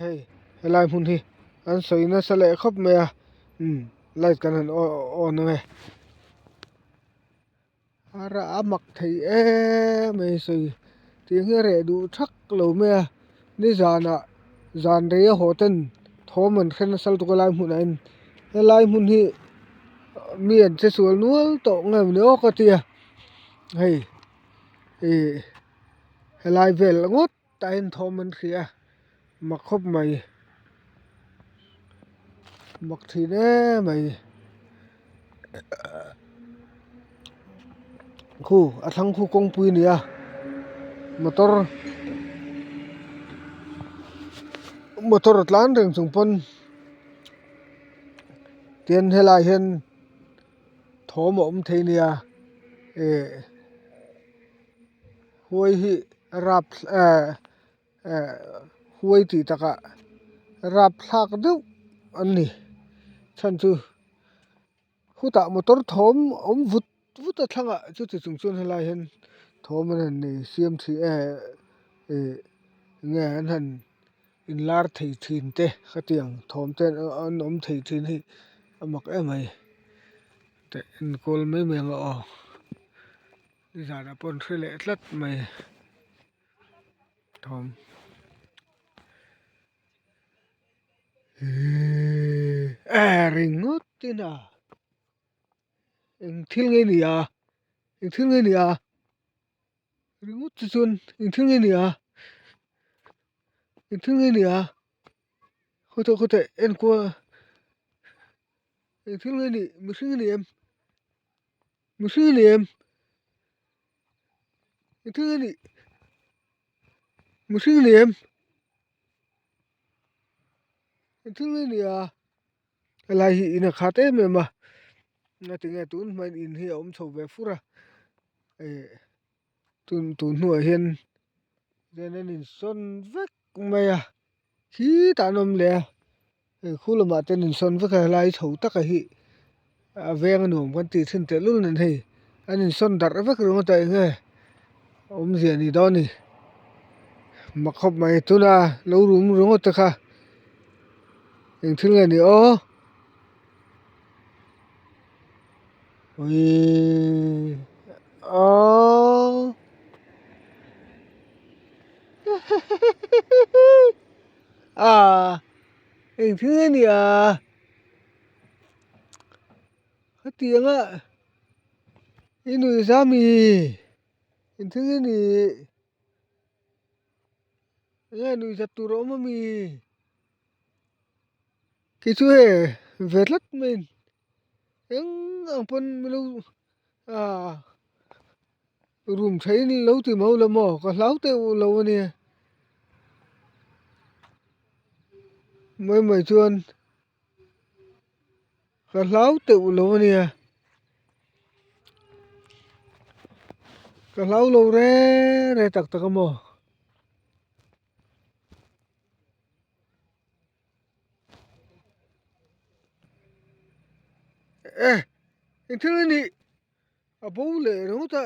Hei helai hmun hi an sawi nasa leh khawp mai a umm light kan han on ang e a rah a mak thei em mai sawi tih hi a reh duh thak lo mai a nizanah zan rei a haw ten thawm an hre nasa lutuk a lai hmunah hian helai hmun hi mi an che sual nual tawh nge maw ni aw ka tia hei ih helai vel ngawt. Tah hian thawm an hria a mak khawp mai mak thin em mai khu a thlang khu kawngpui a ni a motor motor a tlan reng chung pawn tian helaiah hian thawm a awm thei a nia eh. Huai hi rap eh eh huai tih takah rap thlak deuh an ni chhan chu khutah motor thawm awm vut vut a thlangah chuti chung chuan helai hian thawm an han nei siam thin eh ih enge an han inlar thei thin te khatiang thawm te an awm thei thin hi a mak em mai teh enkawl mai mai ang aw. Nizanah pawh an hre leh tlat mai thawm eh ringawt in a eng thil nge ni a eng thil nge ni a ringawt chu chuan eng thil nge ni a eng thil nge ni a khawteh khawteh enkual eng thil nge ni mihring a ni em. Mihring a ni em? Mihring a nih mihring a ni em? Mihring a ni a helai hi in a khat em em a ngatinge tun hmain in hi a awm chho ve fur a eh tun tun hnuah hian hian an insawn vek mai a khitah an awm leh a hei khu lamah te an insawn vek a helai chho taka hi a veng a nuam kan tih thin tehlul nen hei an insawn darh vek ringawt a enge awmzia a ni dawn a ni mak khawp mai tuna lo rum ringawt te kha eng thil nge ni aw uiii aww. A eng thil nge ni a hetiang a i nuih zam i eng thil nge ni enge nuih zat tur a awm ami kei chu hei ve tlat mai a ni eng ang pawn milo ah. Room thain lo ti mau lo maw ka hlau teuh lo a nia mai mai chuan ka hlau teuh lo a nia ka hlau lo reng reng tak tak a maw. E engthil a nih. A bo leh ringawt a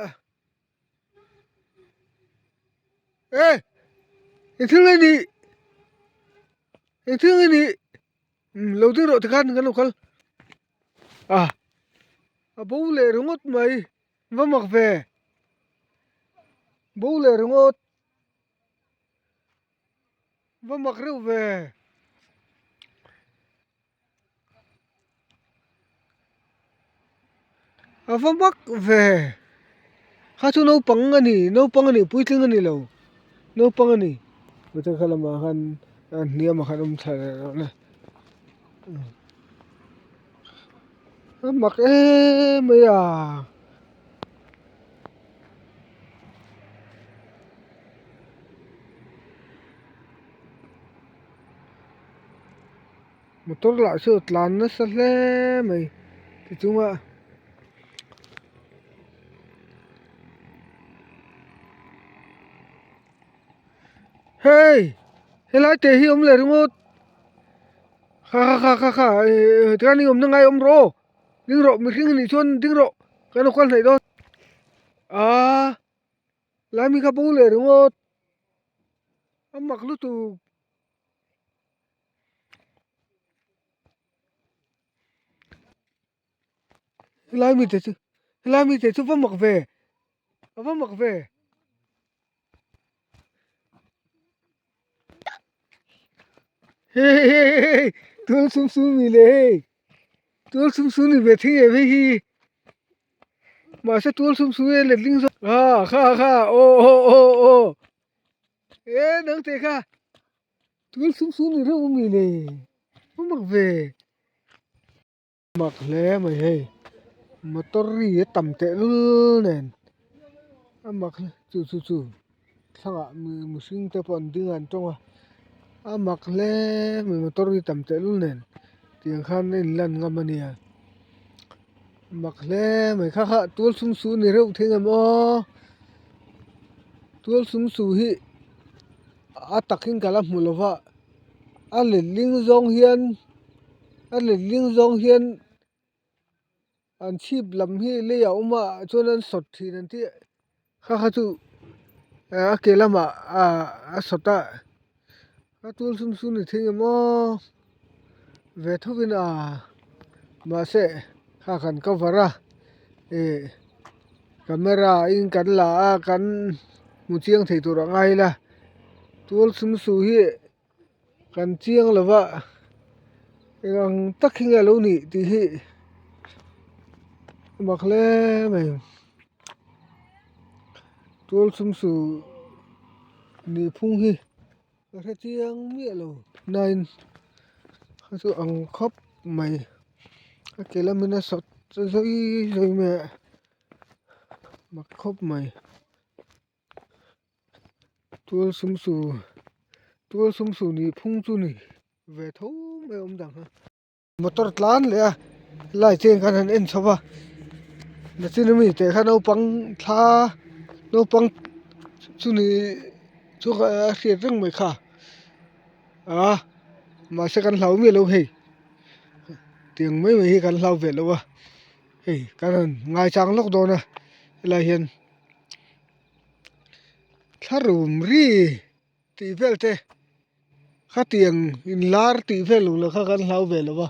e eng thil nge ni eng thil nge ni umm lo ding rawh tikhan kan lo kal a a bo leh ringawt mai va mak ve bo leh ringawt va mak reuh ve. A va mak ve kha chu naupang a ni naupang a ni puitling a ni lo naupang a ni mite kha lamah khan a hniamah khan a awm thla leh rawh le a mak em mai a. Motor lah chu a tlan nasa hle mai ti chunga hei helai te hi awm leh ringawt kha kha kha kha eh tikhan i awmna ngai awm rawh aw ding rawh mihring anih chuan ding rawh kan lo kal hnaih dawn aaa lai mi kha bo leh ringawt a mak lutuk. Helai mite chu helai mite chu va mak ve a va mak ve. Hei hei hei tual sum sum mi le hei tual sum sum ni ve thing em hei hi mahse tual sum sum e letling zawk ha kha kha aw aw aw aw e nang te kha tual sum sum ni reuh mi le va mak ve. Mak hle mai hei motor ri a tam teh lul nen a mak hle chu chu chu thlangah mihring te pawh an ding a an tawng a a mak hle mai motor ri tam teh lul nen tiang khan a inlan ngam a nia mak hle mai kha kha tual sum su ni reuh thei ang aw tual sum su hi a takin ka la hmu lo va a letling zawng hian. A letling zawng hian an chhip lam hi lei a awm a chuan an sawt thin an tih kha kha chu a ke lamah ah a sawt a a tul sum sum ni thei ang aw ve thovin a mahse kha kan cover a ih camera in kan la a kan hmu chiang thei tur a ngai ila tual sum su hi. Kan chiang lo va eng ang tak hi nge a lo nih tih hi a mak hle mai tual sum su nih phung hi ka hre chiang miah lo nain a chu ang khawp mai a ke lamin a sawt zawi zawi mai a mak khawp mai. Tual sum su tual sum su nih phung chu ni ve tho mai awm dang ha. Motor tlan leh a lai chen khan han en chho va nachin ami teh kha naupang thla naupang chu ni chu a hriat reng mai kha a mahse kan hlau miah lo hei tiang mai mai hi kan hlau ve lo a hei kan han ngaichang lawk dawn a helai hian. Thlarum ri tih vel te khatiang inlar tih vel lo kha kan hlau ve lo va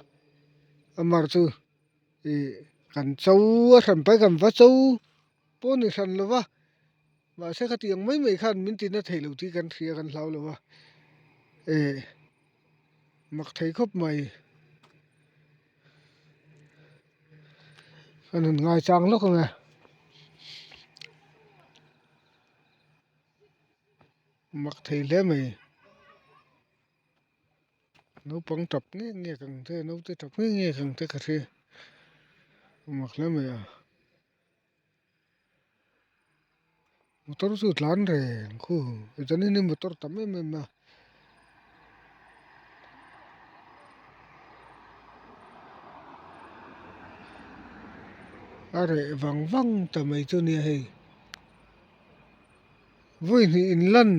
amar chu ih kan cho a hran pai kan va cho pawh a ni hran lo va mahse khatiang mai mai khan min tina thei lo tih kan hria kan hlau lo va eh mak thei khawp mai kan han ngaichang lawk ang e. Mak thei hle mai naupang tap ngek ngek ang te naute tap ngek ngek ang te ka hria mak hle mai a motor chu a tlan reng khu chuanin motor tam em em a. A reh vang vang ta mai chu nia hei vawi hnih in lan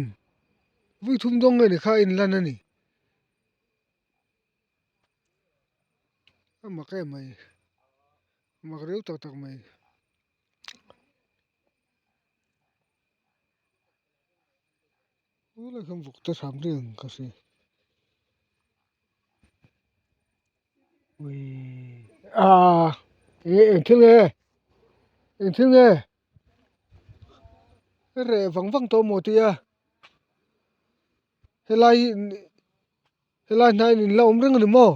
vawi thum dawng nge ni kha a in lan a ni a mak em mai mak reu tak tak mai. Tunah hian vawk te hram reng ka hria aaa eng eng thil nge eng thil nge a reh vang vang tawh maw tia helai hi helai hnaiin in la awm reng a ni maw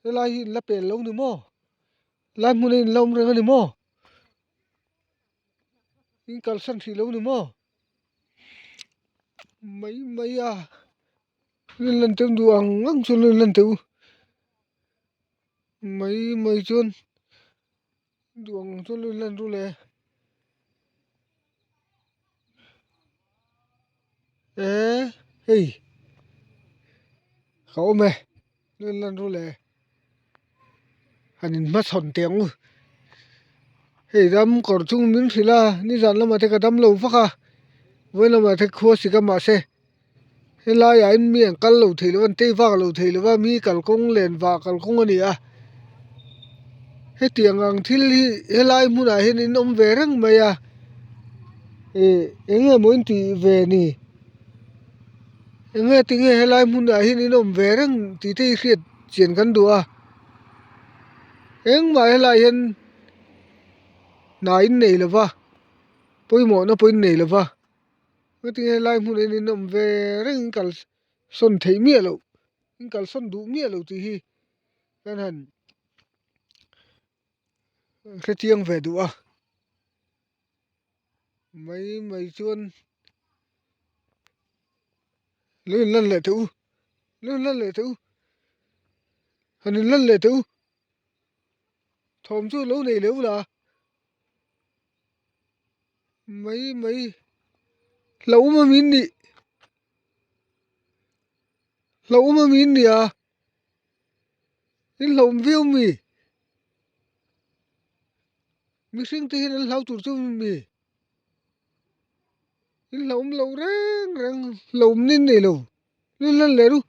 helai hi in la pel lo ni maw helai hmun hi in la awm reng a ni maw. In kalsan hrih lo ni maw mai mai a in lan teuh duh ang ang chuan in lan teuh mai mai chuan duh ang chuan in lan ru le eh hei ka awm e in lan ru le. Han in hmachhawn teh ang u hei ram kawr chung min hrilh a nizan lamah te ka dam lo vak a vawi lamah te khua sik a mahse helaiah hian mi an kal lo thei lo a an tei vak lo thei lo va mi kalkawng len vah kalkawng a ni a hetiang ang thil hi helai hmunah hian in awm ve reng mai a ih eng nge maw in tih ve ni eng nge tinge helai hmunah hian in awm ve reng tih te hi hriat. Chian kan duh a. Engmah helaiah hian hna in nei lo va pawimawhna pawh in nei lo va heti helai hmunah hian in awm ve reng in kal sawn theih miah loh in kal sawn duh miah loh tih hi kan han hrechiang ve duh a mai mai chuan lo in lan leh teh u lo in lan leh teh u han in lan leh teh u thawm chu lo nei leh u la mai mai hlauhawm a min nih hlauhawm a min nia. In hlauhawm viau mi? Mihring te hian an hlau tur chu mi? In hlauhawm lo reng reng hlauhawm nin nei lo. Lun lan leh ru.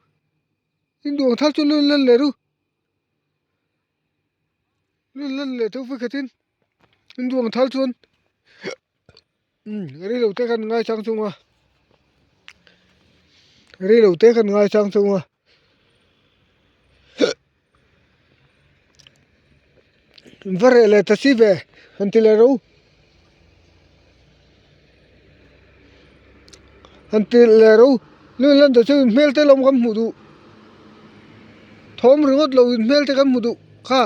In duang thar chu lun lan leh ru. Lun lan leh teuh vekhatin in duang thar chuan rei lo te khan ngaichang chung a rei lo te khan ngaichang chung a. Va reh leh ta si ve han ti leh ro han ti leh ro lui lan ta chu in hmel te lawm kan hmuh duh thawm ringawt lo in hmel te kan hmu duh kha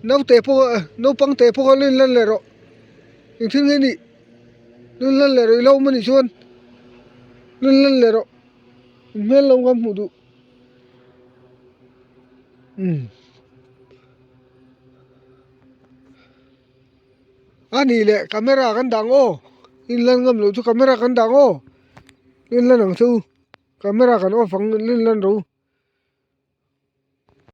naute pawh naupang te pawh kha lui lan leh rawh engthil nge nih lui lan leh rawh i lo awm anih chuan lui lan leh rawh. Hmel lo kan hmuh duh umm a nih leh camera kan dah ang aw inlan ngam loh chu camera kan dah ang aw inlan ang chu camera kan off ang inlan ro.